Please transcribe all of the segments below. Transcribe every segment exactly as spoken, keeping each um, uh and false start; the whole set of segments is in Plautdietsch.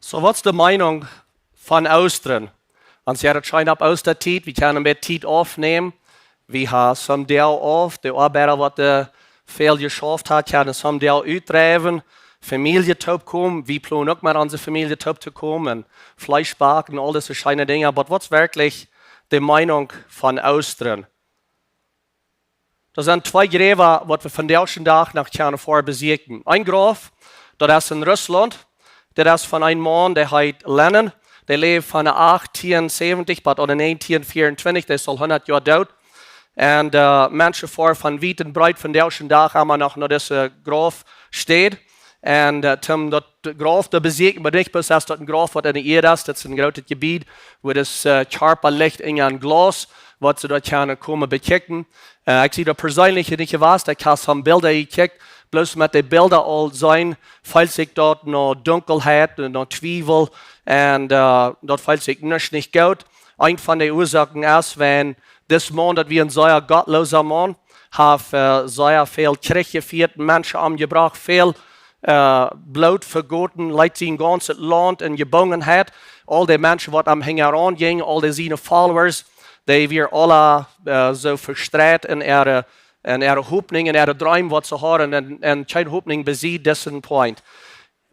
So, waut es de Meenunk von Oostren? Ons jeit daut scheen opp Oostatiet, wie kjennen een bät Tiet aufnämen. Wie haben soon Deel auf, de Oabeida, waut väl jeschauft haben, kjennen soon Deel utdreiwen, Famielje toopkomen, wie plonen uk met onse Famielje toop to komen, Fleesch backen, aul dise scheene Dinja. Oba waut es werkjlich de Meenunk von Oostren? Doa sent twee Jräwa, waut wie vondoag dän Dach noch kjennen fa besieekjen. Een Grauf, daut es en Russlaunt. Daut es von een Maun, dee heet Lenin. Dee läwd von de achtieen säwentich bat aun de näajentieen vieauntwintich. Dee es aul hundat Joa doot. Un, äh, Menschen foaren von wiet un breet vondoag dän Dach emma noch no dise Graufstäd. Un, äh, toom daut Grauf to besieekjen, oba nich bloos es daut een Grauf, waut enne Ieed es. Daut es een grootet Jebied, wua daut, äh, Kjarpa licht en een Glaus, waut see doa kjennen komen bekjikjen. Äh, ekj sie doa perseenlich nich jewast, ekj hab soon Bilda jekjikjt, bloos met de Bilda aul seenen, feelt sikj daut no Dunkelheit un no Twiewel, un, äh, daut feelt sikj nich, nich goot. Eent von de Uasoaken es, wiels dis Maun, daut wia een sea gottloosa Maun, haft, äh, sea väl Kjrich jefieet, Menschen omjebrocht, väl, äh, Bloot vegoten, leet sien gaunzet Launt en Jebungenheit. Aul de Menschen, waut am hinjaraun jinjen, aul de siene Followers, dee wieren aule, äh, soo vestreit en äare, en äare Hopninj, en äare Dreem, waut see hauden, un, un kjeene Hopninj besied disen Punkt.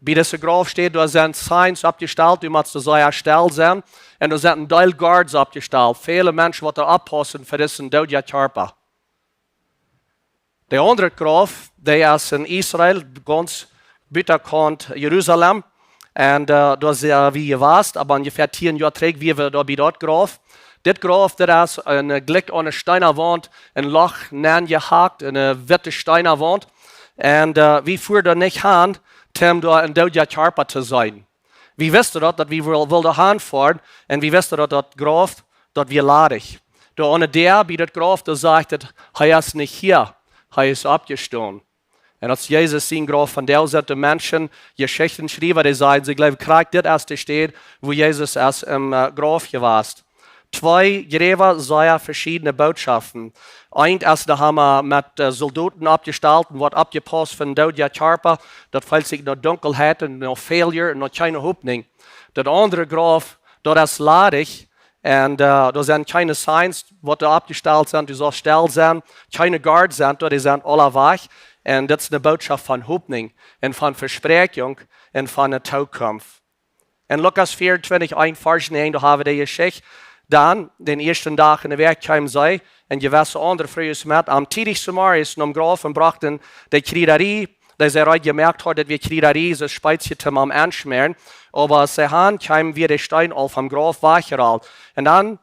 Bie dise Graufstäd, doa sent Signs oppjestalt, du motst sea stell sennen. Un doa sent een Deel Guards oppjestalt. Väle Menschen, waut doa oppaussen fa disen doodjen Kjarpa. De aundre Grauf, dee es en Israel, gaunz butakaunt Jerusalem. Un, äh, doa sent wie jewast, oba onjefäa tieen Joa trigj wieren wie doa bie daut Grauf. Dit Grauf, daut es een, äh, jlikj aun eene Steenawaunt, een Loch nenjehakt, eene witte Steenawaunt. Un, äh, wie fuaren doa nich han, om doa een doodjen Kjarpa to seenen. Wie wisten daut, daut wie wel-, wullen han foaren, un wie wisten daut daut Grauf, daut wia ladich. Doa aune Däa bie daut Grauf, doa sajcht et: "Hee es nich hia, hee es oppjestonen." Un daut es Jesus sien Grauf. Vondoag sent de Menschen, Jeschichtenschriewa, dee sajen, see jleewen krakjt, dit es de Städ, wua Jesus es em, äh, Grauf jewast. Twee Jräwa, sea veschiedne Bootschoften. Eent es, doa haben see met, äh, Soldoten oppjestalt un woat oppjepaust fa een doodjen Kjarpa. Daut feelt sikj no Dunkelheit un no Failure un no kjeene Hopninj. Daut aundre Grauf, daut es ladich. Un, äh, doa sent kjeene Signs, waut doa oppjestalt sent, du saust stell sennen. Kjeene Guards sent doa, dee sent aule wajch. Un daut es eene Bootschoft von Hopninj un von Vespräakjunk un von de Tookunft. En Lukas vieauntwintich, een Varsch näajen, doa haben wie de Jeschicht. Dan, dän ieeschten Dach enne Wäakj, kjeemen see un jewesse aundre Frues met am tiedich zemorjes nom Grauf un brochten de Kjriedarie, dee see reed jemoakt hauden, daut wia Kjriedarie, soo Spezie toom am enschmäaren. Oba aus see han kjeemen, wia de Steen aul vom Grauf wajchjerolt. Un dan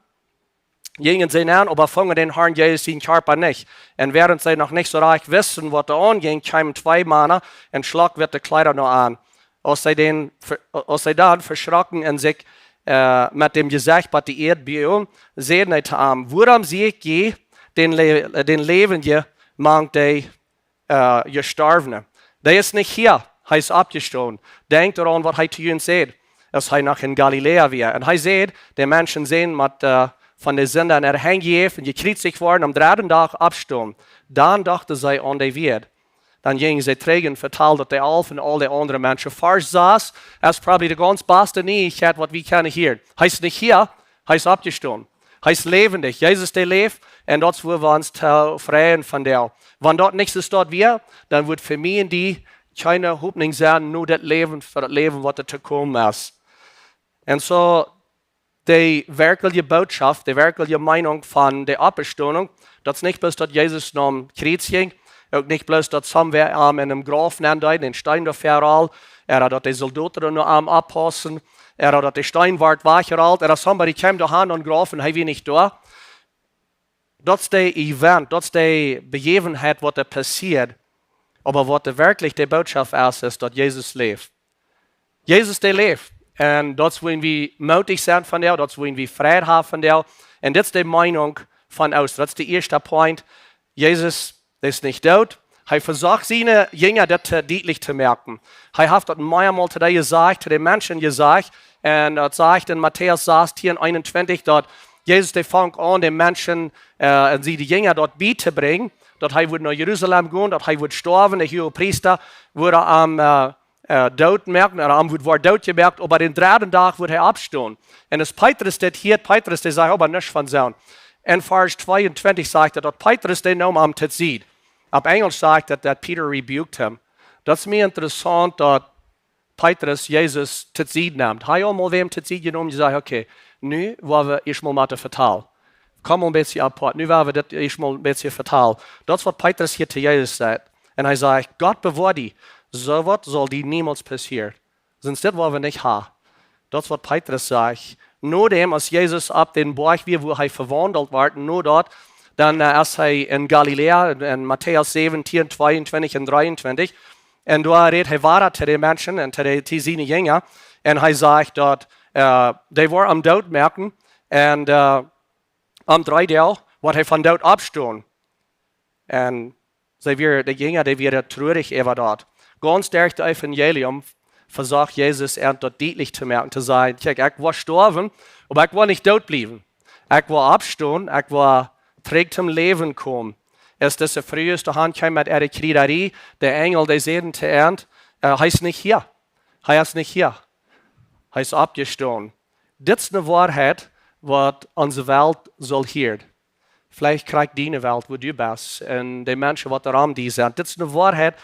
jinjen see nenn, oba fungen dän Harn Jesus sien Kjarpa nich. Un wäarent see noch nich soo rajcht wisten, waut doa aunjinkj, kjeemen twee Mana en schlakjwitte Kjleeda no an. Aus see dän ve-, aus see dan veschrocken un sikj, äh, met däm Jesecht bat de Ieed buagen, säden see to am: "Wuarom sieekj jie dän Le-, dän Läwendjen mank de, äh, Jestorwne? Dee es nich hia, hee es oppjestonen. Denkjt doaraun, waut hee to junt säd, aus hee noch en Galiläa wia. Un hee säd: De Menschensän mott, äh, von de Sinda en äare Henj jejäft un jekjriezicht woaren, aum dredden Dach oppstonen." Dan dochten see aun de Wieed. Dan jinjen see trigj un vetalden daut de Alf un aul de aundre Menschen. Varsch sas es probably de gaunz baste Nieichkjeit, waut wie kjennen hieren. Hee es nich hia, hee es oppjestonen. Hee es läwendich. Jesus, dee läft, un daut es, wua wie ons to freien vondoag. Wan daut nich soo wia, dan wudd fa mie un die kjeene Hopninj sennen no daut Läwen, fa daut Läwen, waut doa to komen es. Un soo, de werkjliche Bootschoft, de werkjliche Meenunk von de Oppstonunk, daut es nich bloos, daut Jesus nom Kjriez jinkj, uk nich bloos, daut somewhere am en een Grauf nenn deed, een Steen doa väarolt, ooda daut de Soldoten doa no am oppaussen, ooda daut de Steen wort wajchjerolt, ooda somebody kjeem doa han no een Grauf un hee wia nich doa. Daut es de Event, daut es de Bejäwenheit, waut doa passieet. Oba waut doa werkjlich de Bootschoft es, es, daut Jesus läft. Jesus, dee läft. Un daut es, wua wie mootich sent vondoag, daut es, wua wie Freid haben vondoag. Un dit es de Meenunk von Oostren. Daut es de ieeschte Punkt. Jesus, dee es nich doot. Hee vesocht siene Jinja daut to, dietlich to moaken. Hee haft daut meamol to dee jesajcht, to de Menschen jesajcht. Un daut sajcht en Matäus sastieen eenuntwintich, daut Jesus dee funk aun, de Menschen, äh, un siene Jinja daut bietobrinjen, daut hee wudd no Jerusalem gonen, daut hee wudd stoawen, de Huagepriesta wudden am, äh, äh, doot moaken, ooda am wudd woaren doot jemoakt, oba dän dredden Dach wudd hee oppstonen. Un aus Petrus dit hieed, Petrus dee säd: "Oba nuscht von soont." En Varsch tweeuntwintich sajcht et, daut Petrus dee neem am to Sied. Opp Enjlisch sajcht et, that Peter rebuked him. Daut es mie interessaunt, daut Petrus Jesus to Sied nemt. Hee haud aul wäm to Sied jenomen, dee säd: "Okay, nu woa wie ieescht mol met de vetalen. Komm mol een bät apoat. Nu woa wie dit ieescht mol een bät vetalen." Daut es waut Petrus hia to Jesus sajcht. Un hee sajcht: "Gott bewoa die, soo waut saul die niemols passieren. Sest dit woa wie nich haben." Daut es waut Petrus sajcht. Nodäm, aus Jesus opp dän Boajch wia, wua hee vewaundelt wort, no daut, dan, äh, es hee en Galiläa, en, en Matäus säwentieen, tweeuntwintich un dreeuntwintich. Un doa rät hee wieda to de Menschen un to de, to siene Jinja. Un hee sajcht daut, äh, dee woaren am doot moaken. Un, äh, aum dredden Dach woat hee vom Doot oppstonen. Un see wieren, de Jinja, dee wieren truarich äwa daut. Gaunz derch daut Evangelium vesocht Jesus an daut dietlich to moaken, to sajen: "Kjikj, ekj woa stoawen, oba ekj woa nich doot bliewen. Ekj woa oppstonen, ekj woa trigj toom Läwen komen." Aus dise Fru es doahan kjeem met äare Kjrieen, de Enjel, dee säden to äant: "Äh, hee es nich hia. Hee es nich hia. Hee es oppjestonen." Dit es eene Woarheit, waut onse Welt saul hieren. Veleicht krakjt diene Welt, wua du best, un de Menschen, waut rom die sent. Dit es eene Woarheit,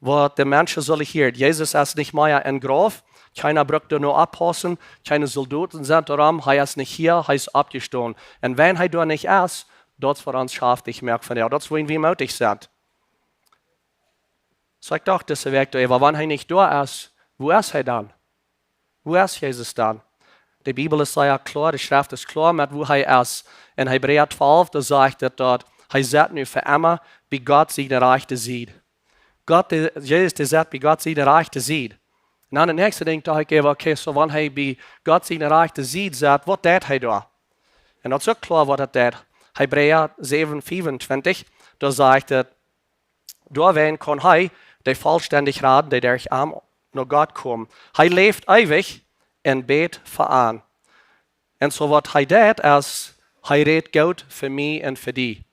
waut de Menschen sullen hieren. Jesus es nich mea em Grauf. Kjeena brukt doa no oppaussen. Kjeene Soldoten sent doa rom. Hee es nich hia, hee es oppjestonen. Un wan hee doa nich es, daut es waut ons schaftich moakt von, jo, daut es, wua wie mootich sent. Soo, ekj docht dise Wäakj doa, oba wan hee nich doa es, wua es hee dan? Wua es Jesus dan? De Bibel es sea kloa, de Schreft es kloa met wua hee es. En Hebräa twalf, doa sajcht et daut, hee sett nu fa emma bie Gott siene rajchte Sied. Gott, de, Jesus, dee sett bie Gott siene rajchte Sied. Un dan daut näakjste Dinkj docht ekj äwa, okay, soo wan hee bie Gott siene rajchte Sied sett, waut deit hee doa? Un daut es uk kloa, waut et deit. Hebräa säwen, fiewuntwintich, doa sajcht et: "Doawäajen kaun hee dee vollstendich raden, dee derch am no Gott komen. Hee läft eewich un bät fa an." Un soo waut hee deit es, hee rät goot fa mie un fa die.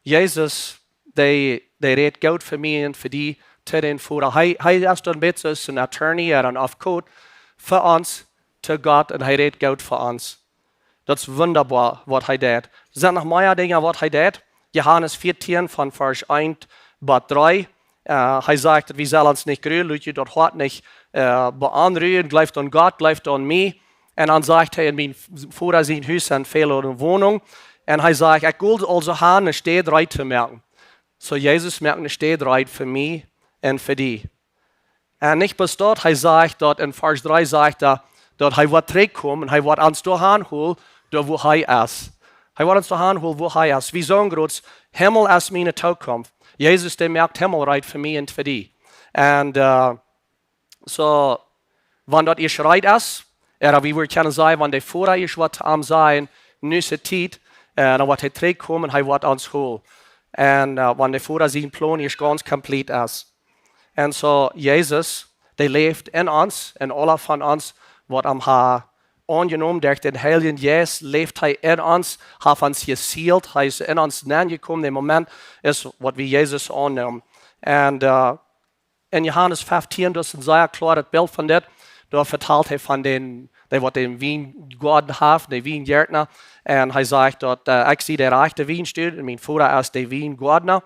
Jesus, dee, dee rät goot fa mie un fa die to dän Voda. Hee, hee es dan een bät soo aus een Attorney ooda een Advokaut fa ons to Gott, un hee rät goot fa ons. Daut es wundaboa, waut hee deit. Doa sent noch mea Dinja, waut hee deit. Johanes vieetieen von Varsch eent bat dree. Äh, hee sajcht, daut wie sellen ons nich grulen, lot junt daut Hoat nich, äh, beonrujen, jleeft aun Gott, jleeft aun mie. Un dan sajcht hee: "En mien Voda sien Hus sent väle Wonungen." Un hee sajcht: "Ekj well aulsoo gonen, eene Städ reed to moaken." Soo, Jesus moakt eene Städ reed fa mie un fa die. Un nich bloos daut, hee sajcht daut en Varsch dree, sajcht hee, daut hee woat trigjkomen, hee woat ons doahan holen, doa wua hee es. Hee woat ons doahan holen, wua hee es. Wie sent groots, Himmel es miene Tookunft. Jesus, dee moakt Himmel reed fa mie un fa die. Un, äh, soo, wan daut ieescht reed es, ooda wie wudden kjennen sajen, wan de Voda ieescht woat aum sajen, nu es et Tiet, äh, dan woat hee trigjkomen, hee woat ons holen. Un, äh, wan de Voda sien Plon ieescht gaunz komplett es. Un soo, Jesus, dee läft en ons, en aule von ons, waut am ha aunjenomen, derch dän Heiljen Jeist läft hee en ons, haft ons jesealt, hee es en ons nenjekomen, de Moment es, waut wie Jesus aunnämen. Un, äh, en Johanes feftieen, daut es een sea kloaret Bilt von dit, doa vetalt hee von dän, dee waut dän Wiengoaden haft, de Wienjärtna. Un hee sajcht daut, äh, "Ekj sie de rajchte Wienstock, un mien Voda es de Wiengoadna."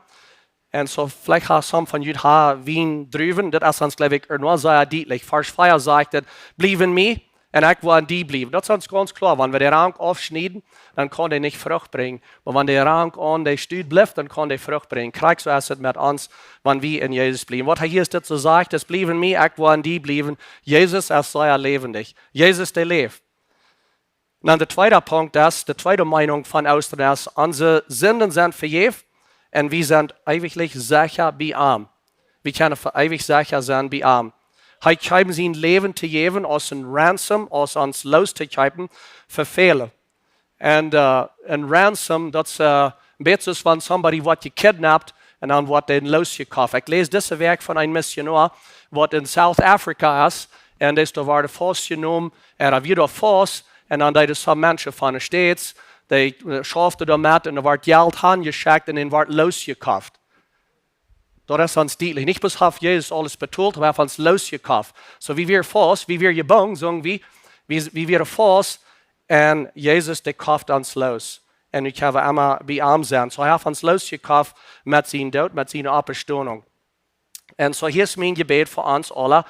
Un soo, veleicht ha some von junt ha Wiendruwen, daut es ons, jleew ekj, ea noch sea dietlich. Varsch vea sajcht et: "Bliew en mie, un ekj woa en die bliewen." Daut es ons gaunz kloa, wan wie de Rank aufschnieden, dan kaun dee nich Frucht brinjen. Oba wan de Rank aun de Stock blift, dan kaun dee Frucht brinjen. Krakjt soo es et met ons, wan wie en Jesus bliewen. Waut hee hia es, daut soo sajcht, es: "Bliew en mie, ekj woa en die bliewen." Jesus es sea läwendich. Jesus, dee läft. Un dan de tweede Punkt es, de tweede Meenunk von Oostren es: Onse Sinden sent vejäft un wie sent eewich secha bie am. Wie kjennen fa eewich secha sennen bie am. Hee kjeem sien Läwen to jäwen aus een Ransom, aus ons loss to kjeepen fa väle. Un, äh, een Ransom, daut es, äh, een bät soo aus wan somebody woat gekidnapt, Un dan woat dee losjekoft. Ekj läs dise Wäakj von een Missionoa, waut en South Africa es. Un dee es doa wada faustjenomen. Hee wia doa faust. Un dan deeden some Menschen von de States, dee, äh, schauften doa met un doa wort Jelt hanjeschekjt un dee wort losjekoft. Daut es ons dietlich. Nich bloos haft Jesus aules betolt, oba haft ons losjekoft. Soo, wie wieren faust, wie wieren jebungen, saj wie, wie, wie wieren faust, un Jesus, dee koft ons los. Un nu kjenn wie emma bie am sennen. Soo, hee haft ons losjekoft met sienen Doot, met siene Oppstonunk. Un soo, hia es mien Jebäd fa ons aule.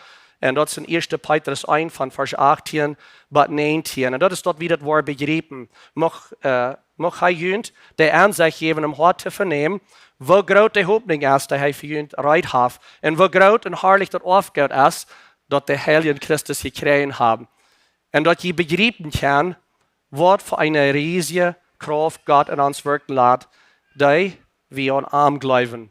Un daut es en ieeschte Petrus eent von Varsch achtieen bat näajentieen. Un daut es daut wie daut Wuat bejriepen. Mucht, äh, mucht hee junt de Ensecht jäwen, om Hoat to venämen, woo groot de Hopninj es, dee hee fa junt reed haft. Un woo groot un harlich daut Oafgoot es, daut de Heilje en Christus jekjräajen haben. Un daut jie bejriepen kjennen, waut fa eene riesje Krauft Gott en ons wirkjen lat, dee wie aun am jleewen.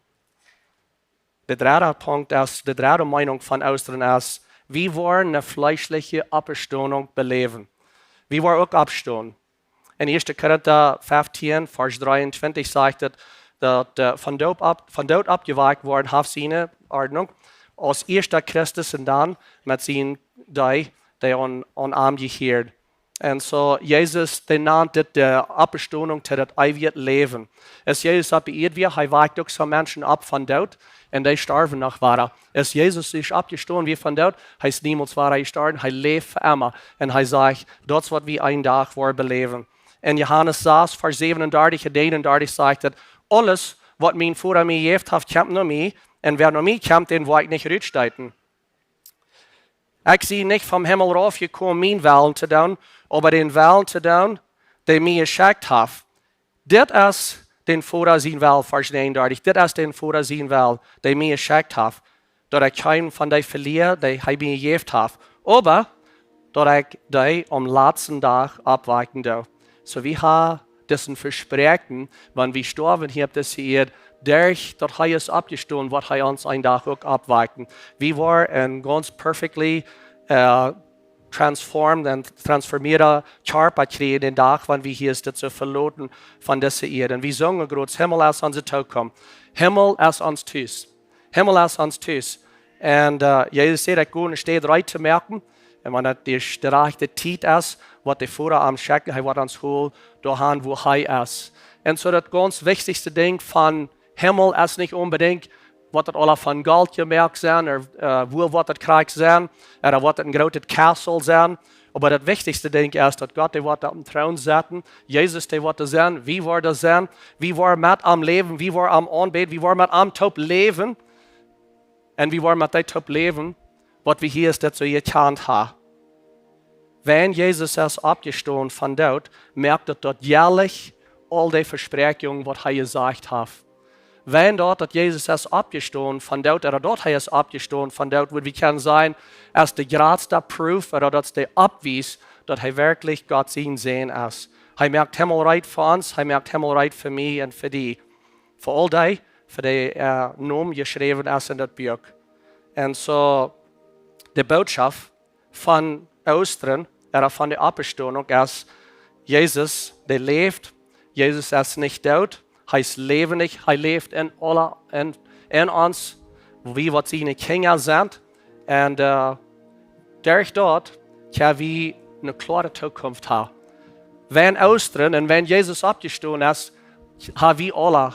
De dredde Punkt es, de dredde Meenunk von Oostren es, wie woaren eene fleeschliche Oppstonunk beläwen. Wie woaren uk oppstonen. En ieeschte Korinta feftieen, Varsch dreeuntwintich sajcht et, daut, äh, von Doot opp-, von Doot oppjewakjt woaren haft siene Ordnunk, aus ieescht Christus un dan met siene dee, dee aun, aun am jehieeden. Un soo, Jesus, dee nant dit de Oppstonunk to daut eewje Läwen. Aus Jesus opp de Ieed wia, hee wakjt uk soo Menschen opp von Doot, un dee storwen noch wada. Aus Jesus es oppjestonen wia von Doot, hee es niemols wada jestorwen, hee läft fa emma. Un hee sajcht, daut es waut wie een Dach woaren beläwen. En Johanes sas, Varsch säwenundartich un eenundartich sajcht et, aules, waut mien Voda mie jejäft haft, kjemt no mie, un wäa no mie kjemt, dän woa ekj nich rutstoten. Ekj sie nich vom Himmel raufjekomen, mienen Wellen to doonen, oba dän Wellen to doonen, dee mie jeschekjt haft. Dit es dän Voda sien Well, Varsch näajenundartich. Dit es dän Voda sien Well, dee mie jeschekjt haft, daut ekj kjeenen von dee velia, dee hee mie jejäft haft, oba daut ekj dee aum latsten Dach oppwakjen doo. Soo, wie haben disen Vespräakjen, wan wie stoawen hia opp dise Ieed, derch daut hee es oppjestonen, woat hee ons een Dach uk oppwakjen. Wie woaren gaunz perfectly, äh, transformed un transformieren Kjarpa kjrieen dän Dach, wan wie hia dit soo veloten von dise Ieed. Un wie sungen groot, Himmel es onse Tookunft. Himmel es ons Tus. Himmel es ons Tus. Un, äh, Jesus säd, ekj go ne Städ reed to moaken. Un wan et de, de rajchte Tiet es, woat de Voda am schekjen, hee woat ons holen doahan, wua hee es. Un soo daut gaunz wichtichste Dinkj von Himmel es nich onbedinjt, woat daut aula von Golt jemoakt sennen, ooda, äh, wua woat daut krakjt sennen, ooda woat daut een grootet Kasteel sennen. Oba daut wichtichste Dinkj es, daut Gott, dee woat opp dän Troon setten, Jesus, dee woat doa sennen, wie woaren doa sennen, wie woaren met am läwen, wie woaren am aunbäden, wie woaren met am toop läwen. Un wie woaren met dee toop läwen, waut wie hia es daut soo jekjant haben. Wan Jesus es oppjestonen von Doot, moakt daut, daut jäajlich aul dee Vespräakjungen, waut hee jesajcht haft. Wan daut, daut Jesus es oppjestonen von Doot, ooda daut hee es oppjestonen von Doot, wudd wie kjennen sajen, es de jratsta Proof, ooda daut es de Bewies, daut hee werkjlich Gott sien Sän es. Hee moakt Himmel reed fa ons, hee moakt Himmel reed fa mie un fa die. Fa aul dee, fa dee, äh, Nomen jeschräwen es en daut Buak. Un soo, de Botschaft von Oostren, ooda von de Oppstonunk es, Jesus, dee läft, Jesus es nich doot, hee es läwendich, hee läft en aule, en, en ons, wie waut siene Kjinja sent. Un, äh, derch daut kjenn wie ne kloare Tookunft haben. Wan Oostren un wan Jesus oppjestonen es, haben wie aule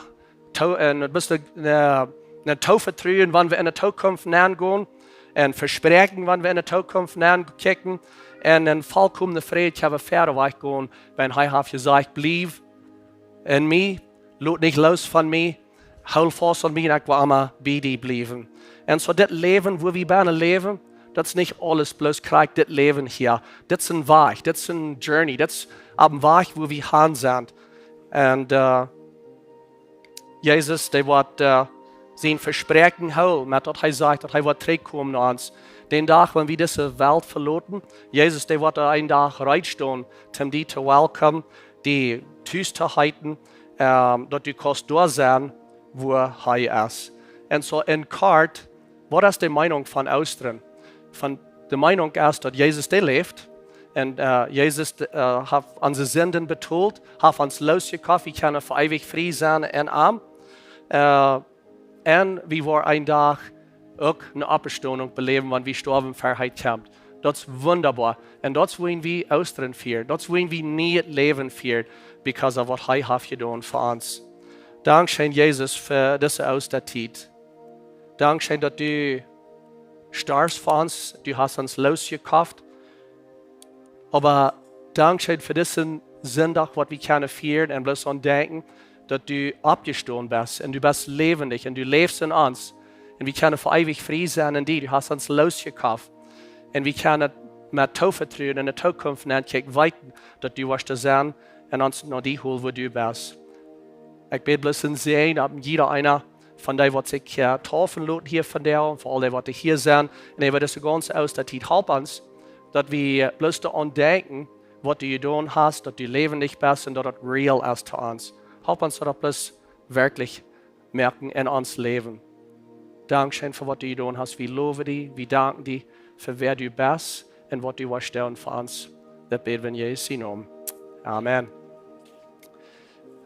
to-, äh, ne, best ne, ne Toovetruen, wan wie en de Tookunft nengonen, un Vespräakjen, wan wie en de Tookunft nenkjikjen, un een volkomne Fräd, jo, wie wieda wajchgonen, wan hee haft jesajcht, bliew en mie, lot nich loos von mie, hool faust aun mie, un ekj woa emma bie die bliewen. Un soo dit Läwen, wua wie bennen läwen, daut es nich aules bloos krakjt dit Läwen hia. Dit es een Wajch, dit es een Journey, dit es een Wajch, wua wie han sent. Un, äh, Jesus, dee woat, äh, sien Vespräakjen hoolen, met daut hee sajcht, daut hee woat trigjkomen no ons. Dän Dach, wan wie dise Welt veloten, Jesus, dee woat een Dach reed stonen, om die to welcomen, die tus to heeten, ähm, daut du kaust doa sennen, wua hee es. Un soo en kort, waut es de Meenunk von Oostren? Von, de Meenunk es, daut Jesus, dee läft. Un, äh, Jesus, äh, haft onse Sinden betolt, haft ons losjekoft, wie kjennen fa eewich frie sennen en am. Äh, Un wie woaren een Dach uk eene Oppstonunk beläwen, wan wie stoawen, ver hee kjemt. Daut es wundaboa. Un daut es wuarom wie Oostren fieren. Daut es wuarom wie nieet Läwen fieren, because of waut hee haft jedonen fa ons. Dankscheen, Jesus, fa dise Oostatiet. Dankscheen, daut du storfst fa ons. Du hast ons losjekoft. Oba dankscheen fa disen Sindach, waut wie kjennen fieren un bloos aun denkjen, daut du oppjestonen best un du best läwendich un du läfst en ons. Un wie kjennen fa eewich frie sennen en die. Du hast ons losjekoft. Un wie kjennen met Toovetruen en de Tookunft nenkjikjen, weeten, daut du woascht doa sennen un ons no die holen, wua du best. Ekj bäd bloos een Säajen opp jieda eena von dee, waut sikj, äh, deepen loten hia vondoag, un fa aul dee, waut hia sent, un äwa dise gaunze Oostatiet. Halp ons, daut wie, äh, bloos doaraun denkjen, waut du jedonen hast, daut du läwendich best un daut daut real es to ons. Halp ons daut bloos werkjlich moaken en ons Läwen. Dankscheen fa waut du jedonen hast. Wie lowen die, wie danken die fa wäa du best un waut du woascht doonen fa ons. Daut bäd wie en Jesus sienen Nomen. Amen.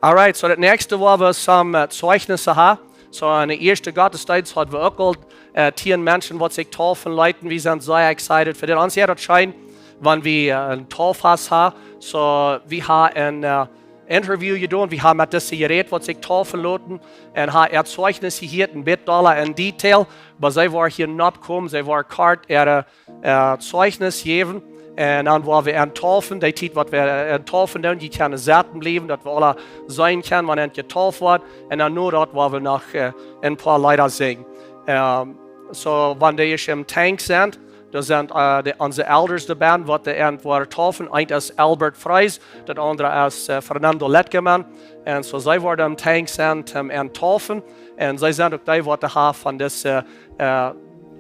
Alright, so daut näakjste, wua wie some, äh, Zeijnisse haben. So, enne ieeschte Gottesdeenst hauden wie uk aul, äh, tieen Menschen, waut sikj deepen leeten. Wie sent sea excited fa dit. Ons jeit daut scheen, wan wie, äh, een Deepfast haben. So, wie haben een, äh, Interview jedonen. Wie haben met dise jerät, waut sikj deepen loten. Un haben äa Zeijnis jehieet, een bät dolla en Detail. Oba see woaren hia nopp komen, see woaren kort äa, äh, Zeijnis jäwen. Un dan woaren wie an deepen, dee Tiet, waut wie, äh, an deepen doonen, dee kjennen setten bliewen, daut wie aula seenen kjennen, wan eena jedeept woat. Un dan no daut woaren wie noch, äh, een poa Leeda sinjen. Ähm, so, wan dee ieescht em Tank sent, doa sent, äh, de, onse Elders doabie, waut dee an woaren deepen. Eent es Albert Freis, daut aundre es, äh, Fernando Letkeman. Un so see woaren em Tank sennen, ähm, an deepen. Un see sent uk dee, waut haben von dise, äh,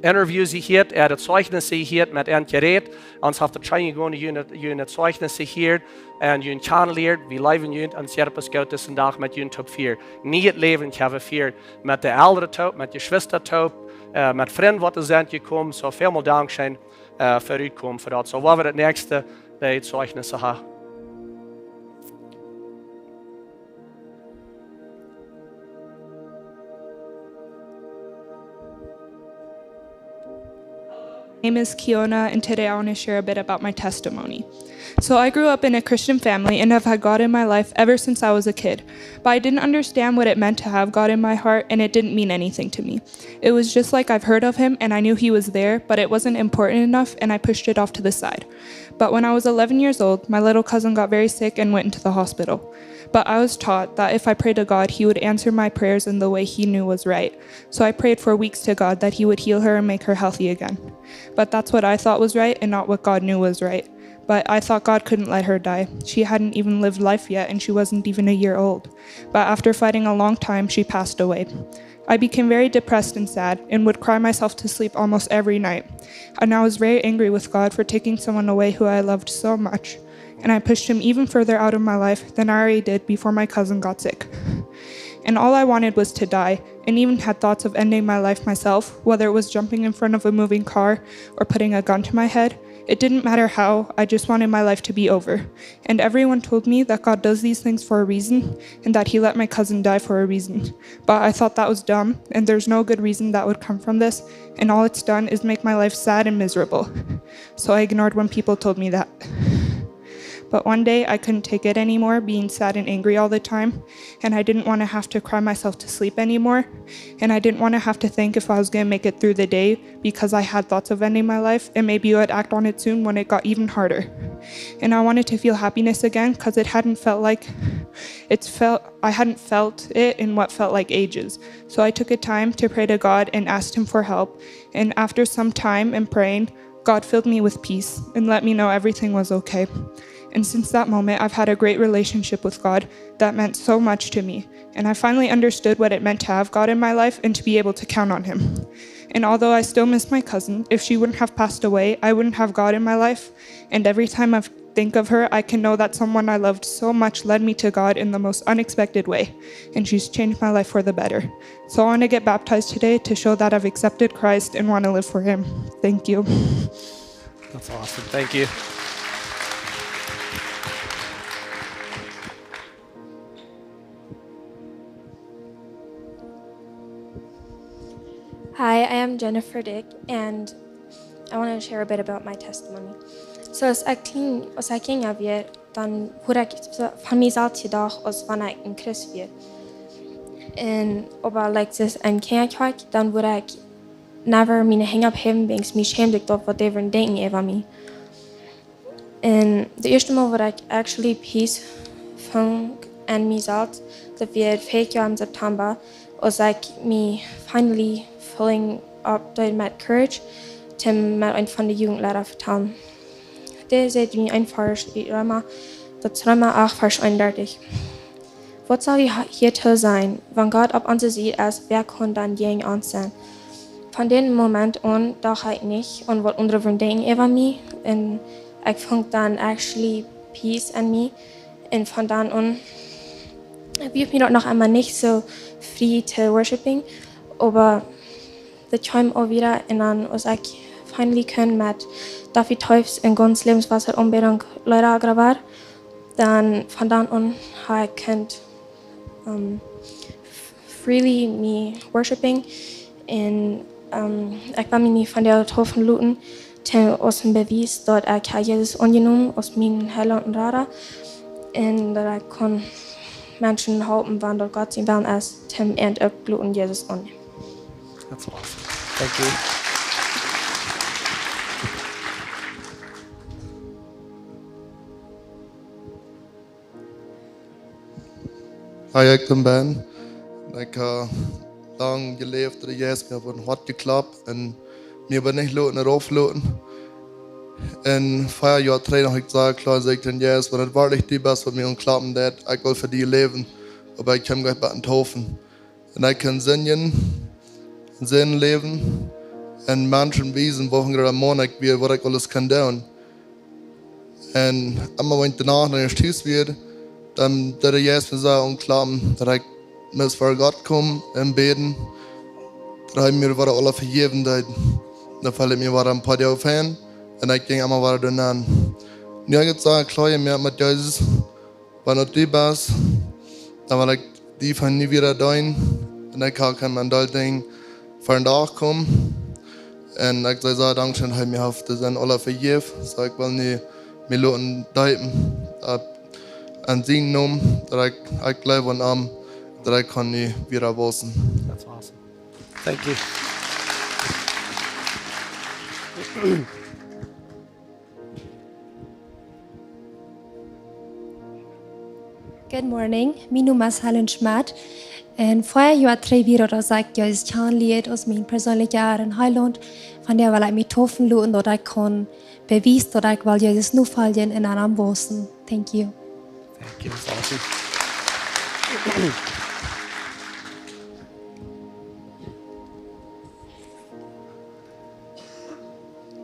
Interviews jehieet, äa Zeijnis jehieet, met an jerät. Ons haft daut scheen jegonen, june, june Zeijnis jehieet un june kjannenjelieet. Wie leewen junt un ons jeit daut goot disen Dach met junt toop fieren. Nieet Läwen kjennen fieren. Met de Elren toop, met Jeschwista toop, äh, met Frind, waut doa sent jekomen. So välmol dankscheen, äh, fa äa Komen, fa daut. So, wua wie daut näakjste, dee Zeijnisse haben. Name is Kiona, and today I want to share a bit about my testimony. So, I grew up in a Christian family and have had God in my life ever since I was a kid. But I didn't understand what it meant to have God in my heart, and it didn't mean anything to me. It was just like I've heard of him and I knew he was there, but it wasn't important enough, and I pushed it off to the side. But when I was eleven years old, my little cousin got very sick and went into the hospital. But I was taught that if I prayed to God, he would answer my prayers in the way he knew was right. So I prayed for weeks to God that he would heal her and make her healthy again. But that's what I thought was right and not what God knew was right. But I thought God couldn't let her die. She hadn't even lived life yet, and she wasn't even a year old. But after fighting a long time, she passed away. I became very depressed and sad and would cry myself to sleep almost every night. And I was very angry with God for taking someone away who I loved so much. And I pushed him even further out of my life than I already did before my cousin got sick. And all I wanted was to die, and even had thoughts of ending my life myself, whether it was jumping in front of a moving car or putting a gun to my head. It didn't matter how, I just wanted my life to be over. And everyone told me that God does these things for a reason and that he let my cousin die for a reason. But I thought that was dumb, and there's no good reason that would come from this, and all it's done is make my life sad and miserable. So I ignored when people told me that. But one day I couldn't take it anymore, being sad and angry all the time, and I didn't want to have to cry myself to sleep anymore, and I didn't want to have to think if I was going to make it through the day because I had thoughts of ending my life, and maybe I would act on it soon when it got even harder. And I wanted to feel happiness again because it hadn't felt like it's felt I hadn't felt it in what felt like ages. So I took a time to pray to God and asked him for help. And after some time and praying, God filled me with peace and let me know everything was okay. And since that moment, I've had a great relationship with God that meant so much to me. And I finally understood what it meant to have God in my life and to be able to count on him. And although I still miss my cousin, if she wouldn't have passed away, I wouldn't have God in my life. And every time I think of her, I can know that someone I loved so much led me to God in the most unexpected way. And she's changed my life for the better. So I want to get baptized today to show that I've accepted Christ and want to live for him. Thank you. That's awesome. Thank you. Hi, I am Jennifer Dick, and I want to share a bit about my testimony. So, aus ekj kjlien, aus ekj jinja wia, dan wudd ekj von mie selfst jedocht, aus wan ekj een Christ wia. Un oba, like, aus ekj een Kjint wia, dan wudd ekj never miene Henj opphäwen, wiels ekj mie schämd, ekj docht, waut dee wudden denkjen äwa mie. Un daut ieeschte Mol, waut ekj actually peace funk en mie selfst, daut wia värich Joa em September, aus ekj mie finally filling up deed met courage, toom met eent von de Jugendleida vetalen. Dee säd mie een Varsch ut Reema, daut es Reema acht, Varsch eenundartich. Waut saul hia, hia to sennen? Wan Gott opp onse Sied es, wäa kaun dan jäajen ons sennen? Von dän Moment aun docht ekj nich aun waut aundre wudden denkjen äwa mie. Un ekj funk dan actually peace en mie. Un von dan aun wia mie daut noch emol nich soo frie to worshipen. Oba daut kjeem aul wada. Un dan, aus ekj finally kunn met David Toews un Gons Lebenswasser Aunbädunk Leeda graben, dan von dan aun hab ekj kunt, um, f-, freely mie worshipen. Un, um, ekj wull mie von dee taufen loten, to, aus een Bewies, daut ekj hab Jesus aunjenomen aus mienen Heilaunt un Rada. Un daut ekj kunn Menschen halpen, wan daut Gott sien Wellen es, toom an uk loten Jesus aunnämen. That's awesome. Thank you. Hi, ekj sie Ben. Ekj hab lang jeläft, de Jeist mie opp daut Hoat jekloppt un mie oba nich loten, rauf loten. Un vea Joa trigj noch, ekj säd kloa, säd ekj to dän Jeist, wan et werkjlich du best, waut mie aunklappen deed, ekj well fa die läwen, oba ekj kaun mie nich bat taufen. Un ekj kaun sinjen, Sind läwen un Menschen wiesen, waut fa een grooten Maun ekj wia, waut ekj aules kaun doonen. Un emma wan ekj doano no Hus wia, dan deed de Jeist mie soo aunklappen, daut ekj must ver Gott komen un bäden, daut hee mie wada aules vejäwen deed. Dan feeld ekj mie wada een poa Doag fein un ekj jinkj emma wada doano. Nu hab ekj et soo kloa jemoakt met Jesus, wan du daut best, dan well ekj die von nu wada deenen. Un ekj hab kjeen Mendel Dinj vondoag komen. Un ekj saj soo, dankscheen, hee mie haft de Sind aule vejäft. Soo ekj well nu mie loten deepen, daut en sienen Nomen, daut ekj, ekj jleew aun am, daut ekj kaun nu wada wausen. That's awesome. Thank you. Good morning. Mien Nomen es Helen Schmidt. Un vea Joa trigj wia daut, aus ekj Jesus kjanen lieed aus mien perseenlicha Herr un Heilaunt. Von doa well ekj mie taufen loten, daut ekj kaun bewiesen, daut ekj well Jesus nofoljen un aun am wausen. Thank you. Thank you. That's awesome.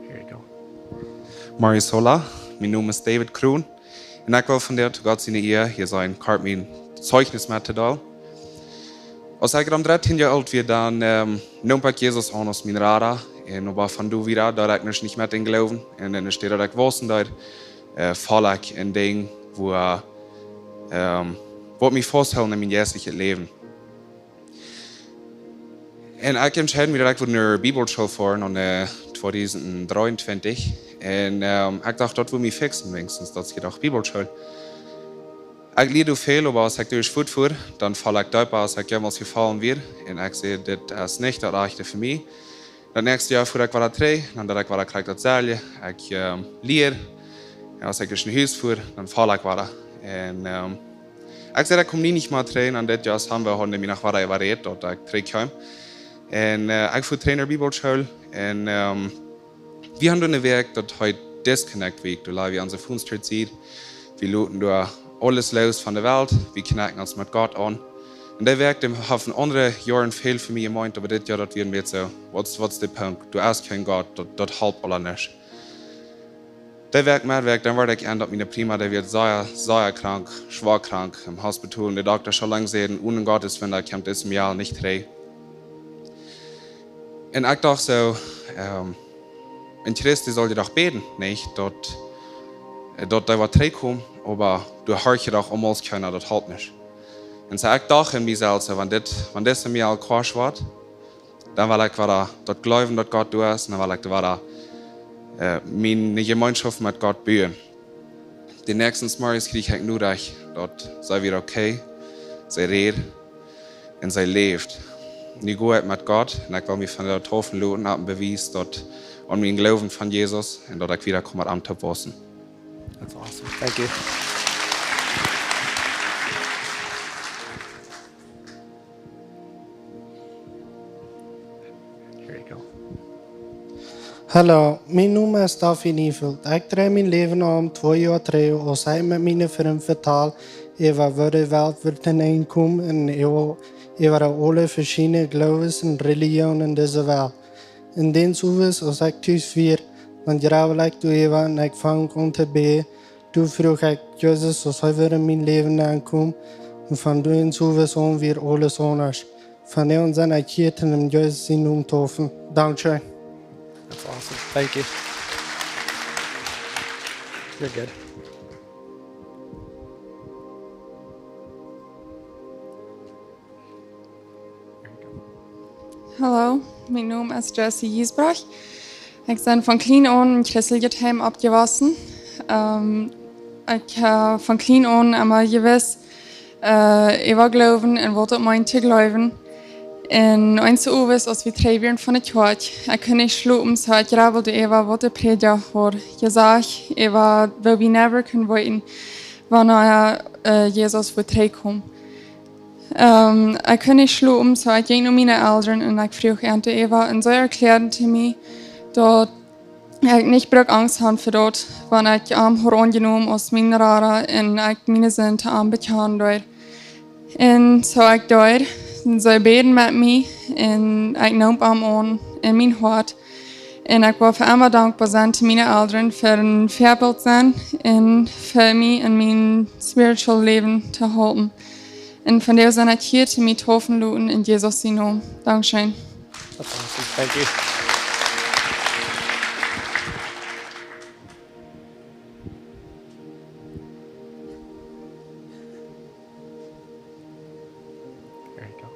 Here you go. Marius, hola, mien Nomen es David Kroon. Un ekj well vondoag to Gott siene Ea hia sennen, kort mien Zeichnis mettodeelen. Aus ekj rom dartieen Joa oolt wia, dan, ähm, neem ekj Jesus aun aus mien Rada. Un oba von doa wada, daut ekj nich met am jleewd. Un enne Städ daut ekj wausen deed, äh, foll ekj en Dinj, wua, ähm, waut mie fausthilt en mien jeistlichet Läwen. Un ekj entscheed mie, daut ekj wudd no Bibelschool foaren aun, äh, tweedusent dreeuntwintich. Un, ähm, ekj docht, daut wudd mie fixen, weens daut es doch Bibelschool. Ekj lieed väl, oba aus ekj derch Fuat fua, dan foll ekj deepa, aus ekj jemols jefollen wia. Un ekj säd, dit es nich daut rajchte fa mie. Daut näakjste Joa fua ekj wada trigj, dan deed ekj wada krakjt daut selwje. Ekj, ähm, lieed. Un aus ekj no Hus fua, dan foll ekj wada. Un, ähm, ekj säd, ekj kom nie nich mea trigj, un dit Joa haben wie, haben wie noch wada äwarät, daut ekj trigj kjeem. Un, äh, ekj fua trigj no Bibelschool. Un, ähm, wie haben doa eene Wäakj, daut heet Disconnect Week, doa lajen wie onse Phones to Sied. Wie loten doa aules loos von de Welt, wie connecten ons met Gott aun. Un dee Wäakj, dee haft en aundre Joaren väl fa mie jemeent, oba dit Joa daut wia mie soo, waut es, waut es de Punkt? Du hast kjeenen Gott, daut, daut halpt aules nich. Dee Wäakj, mea Wäakj, dan wort ekj en daut miene Prima, dee wia sea, sea krank, schwoa krank, em Hospital, un de Dokta haud lang jesajcht, onen Gott es, wan dee kjemt, es mie aul nich trigj. Un ekj docht soo, ähm, een Christ, dee saul je doch bäden, nich? Daut, äh, daut dee woat trigjkomen, oba du horchst je doch aulmols kjeena, daut halpt nich. Un soo ekj docht en mie selfst, soo, wan dit, wan dit mie aul kwoa woat, Dan well ekj wada daut jleewen, daut Gott doa es, un dan well ekj wada, äh, miene Jemeenschoft met Gott buen. Dän näakjsten Morjes kjrieech ekj nu rajcht, daut see wia okay, see räd un see läft. Nu go ekj met Gott un ekj well mie von daut deepen loten, aus een Bewies daut aun mienen Gloowen aun Jesus un daut ekj wada kaun aum Toop wausen. That's awesome. Thank you. Here you go. Hallo, mien Nomen es David Neufeld. Ekj drei mien Läwen om twee Joa trigj, aus ekj met miene Frind vetald äwa woo de Welt wia toop jekomen un äwa, äwa de aule veschiedne Gloowes un Relijionen en dise Welt. Un dän Owes, aus ekj tus wia, dan jrebbeld ekj doaräwa un ekj funk aun to bäden. Doa fruach ekj Jesus, aus hee wia en mien Läwen nenkomen. Un von dän Owes aun wia aules aundasch. Vondoag sie ekj hia, om Jesus sienen Nomen to deenen. Dankscheen. That's awesome. Thank you. You're good. Hallo, mien Nomen es Jessie Giesbrecht. Ekj sie von kjlien aun en christeljet Heim oppjewossen. Ähm, ekj hab von kjlien aun emma jewist, äh, äwa Gloowen un waut daut meent to jleewen. Un eenes Owes, aus wie trigj wieren von de Kjoakj, ekj kunn nich schlopen, soo ekj jrebbeld äwa waut de Prädja haud jesajcht, äwa woo wie never kunnen weeten, wanea, äh, Jesus wudd trigjkomen. Ähm, ekj kunn nich schlopen, soo ekj jinkj no miene Elren un ekj fruach an doaräwa. Un see erkjläaden to mie, daut ekj nich bruck Angst han fa daut, wan ekj am haud aunjenomen aus mienen Rada un ekj miene Sind to am bekjanen deed. Un soo ekj deed, un see bäden met mie, un ekj neem am aun en mien Hoat. Un ekj well fa emma dankboa sennen to miene Elren fa een Väabilt sennen un fa mie en mien spiritual Läwen to halpen. Un vondoag sie ekj hia, om mie deepen to loten en Jesus sienen Nomen. Dankscheen. That's awesome. Thank you. There you go.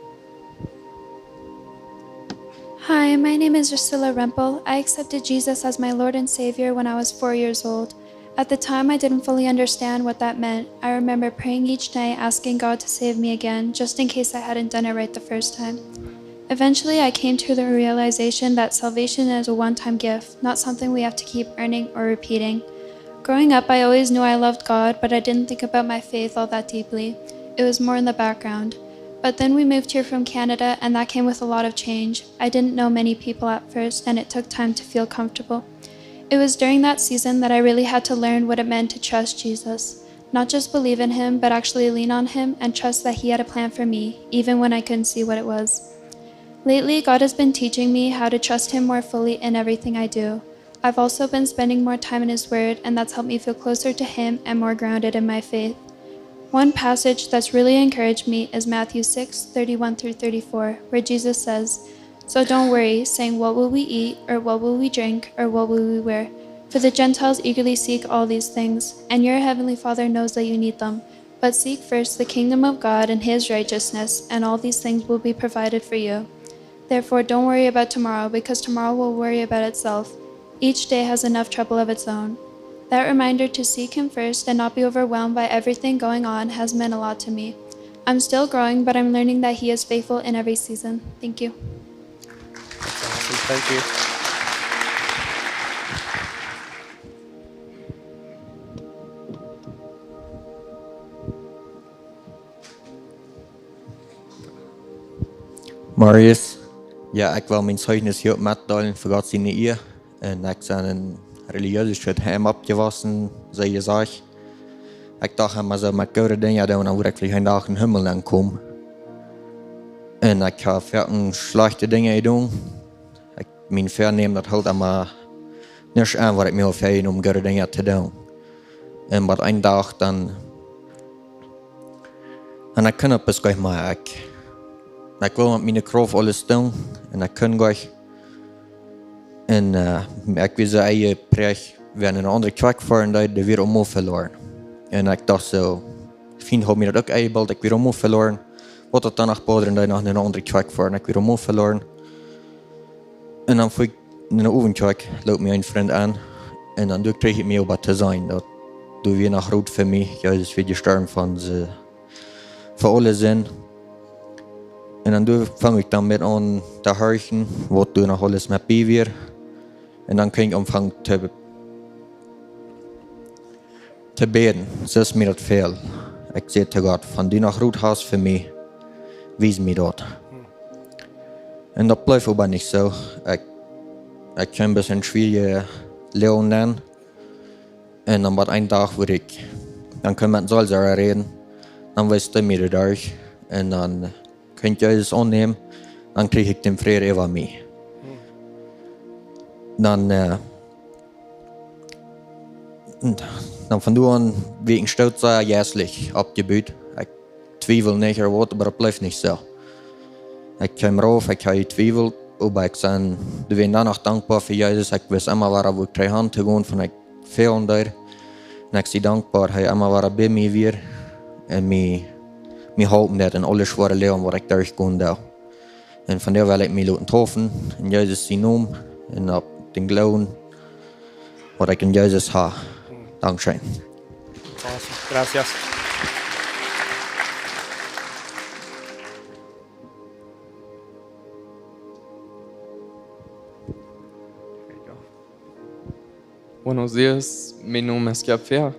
Hi, my name is Drusilla Rempel. I accepted Jesus as my Lord and Savior when I was four years old. At the time, I didn't fully understand what that meant. I remember praying each night, asking God to save me again, just in case I hadn't done it right the first time. Eventually, I came to the realization that salvation is a one-time gift, not something we have to keep earning or repeating. Growing up, I always knew I loved God, but I didn't think about my faith all that deeply. It was more in the background. But then we moved here from Canada, and that came with a lot of change. I didn't know many people at first, and it took time to feel comfortable. It was during that season that I really had to learn what it meant to trust Jesus. Not just believe in him, but actually lean on him and trust that he had a plan for me, even when I couldn't see what it was. Lately, God has been teaching me how to trust him more fully in everything I do. I've also been spending more time in his word, and that's helped me feel closer to him and more grounded in my faith. One passage that's really encouraged me is Matthew six thirty-one through thirty-four, where Jesus says, "So don't worry, saying, 'What will we eat?' Or, 'What will we drink?' Or, 'What will we wear?' For the Gentiles eagerly seek all these things, and your heavenly Father knows that you need them. But seek first the kingdom of God and his righteousness, and all these things will be provided for you. Therefore, don't worry about tomorrow, because tomorrow will worry about itself. Each day has enough trouble of its own." That reminder to seek him first and not be overwhelmed by everything going on has meant a lot to me. I'm still growing, but I'm learning that he is faithful in every season. Thank you. That's awesome. Thank you. Marius, jo, ekj well mien Zeichnis hia uk metdeelen fa Gott siene Ea. Un ekj sie en een relijeeset Heim oppjewossen, soo jesajcht. Ekj docht emma soo, met goode Dinja doonen, dan wudd ekj veleicht een Dach em Himmel aunkomen. Un ekj hab foaken schlajchte Dinja jedonen. Ekj, mien Väanämen, daut hilt emma nich aun, waut ekj mie haud väajenomen, goode Dinja to doonen. Un opp een Dach dan, un ekj kunn daut bloos nich mea, ekj, ekj wull met miene Krauft aules doonen, un ekj kunn nich. Un, äh, ekj wia soo enjepräacht, wan ekj no eene aundre Kjoakj foa, dan, dan wia ekj aulemol veloaren. Un ekj docht soo, veleicht haud mie daut uk enjebilt, ekj wia aulemol veloaren. Waut daut dan noch bäta, dan no eene aundre Kjoakj foa, ekj wia aulemol veloaren. Un dan fua ekj no de Owentskjoakj, lood mie een Frint aun. Un dan doa kjrieech ekj mie oba to seenen, daut doa wia noch Rot fa mie, Jesus wia jestorwen fa onse, fa aule Sind. Un dan doa fung ekj dan met aun to horchen, waut doa noch aules met bie wia. Un dan kunn ekj aunfangen to, to bäden. Soo es mie daut väl. Ekj säd to Gott: "Wan du noch Rot hast fa mie, wies mie daut." Un daut bleef oba nich soo. Ekj, ekj kjeem bat en schwierje Loagen aun. Un dan wort een Dach, wua ekj, dan kunn ekj met Seelsorja räden. Dan wees hee mie doaderch. Un dan kunn ekj Jesus aunnämen. Dan kjrieech ekj dän Fräd äwa mie. Dan, äh, dan von doa aun wia ekj een Stoot sea jeistlich oppjebut. Ekj twiewel nich, oba daut bleef nich soo. Ekj kjeem rauf, ekj haud jetwiewelt, oba ekj sie, ekj sie dan noch dankboa fa Jesus. Ekj wist emma wada, wua ekj trigj han to gonen, wan ekj fälen deed. Un ekj sie dankboa, daut hee emma wada bie mie wia un mie, mie halpen deed en aule schwoare Loagen, waut ekj derchgonen deed. Un von doa well ekj mie loten deepen en Jesus sienen Nomen un opp dän Gloowen, waut ekj en Jesus hab. Dankscheen. Awesome. Gracias. Buenos dias, mien Nomen es Jaffer.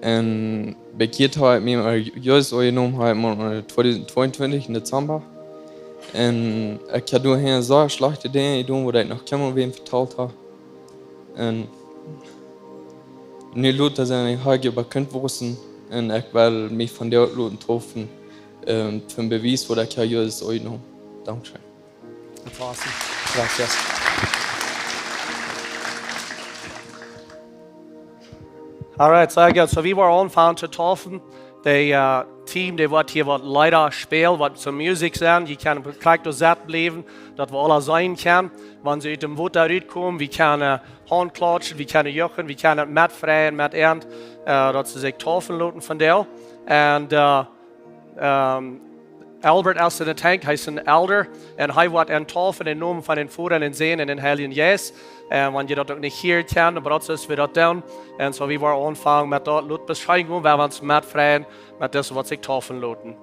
Un bekjieet hab ekj mie, äh, Jesus aunjenomen hab ekj mie, äh, tweedusent tweeuntwintich en Dezamba. Un ekj haud doa sea schlajchte Dinja jedonen, waut ekj noch kjeenmol wäm vetalt hab. Un nu lot ekj sennen, ekj hab bekaunt worden. Un ekj well mie von doa loten deepen, ähm, toom Bewies, waut ekj hab Jesus aunjenomen. Dankscheen. That's awesome. Gracias. All right, so good. So wie woaren aunfangen to deepen. De, äh, Team, dee woat hia waut Leeda spälen, waut soo Musikj sent. Jie kjennen krakjt doa sitten bliewen, daut wie aula seenen kjennen, wan see ut däm Wota rutkomen. Wie kjennen, äh, Haunt klautschen, wie kjennen juchen, wie kjennen metfreien met an, äh, daut see sikj deepen loten von doa. Un, äh, ähm, Albert es en de Tank, hee es een Elder. Un hee woat an deepen en dän Nomen von dän Voda un dän Sän un dän Heiljen Jeist. Un wan jie daut uk nich hieren kjennen, oba daut es, woo wie daut doonen. Un soo, wie woaren aunfangen met daut. Lot ons scheen gonen, wie woaren ons metfreien met dise, waut sikj deepen loten.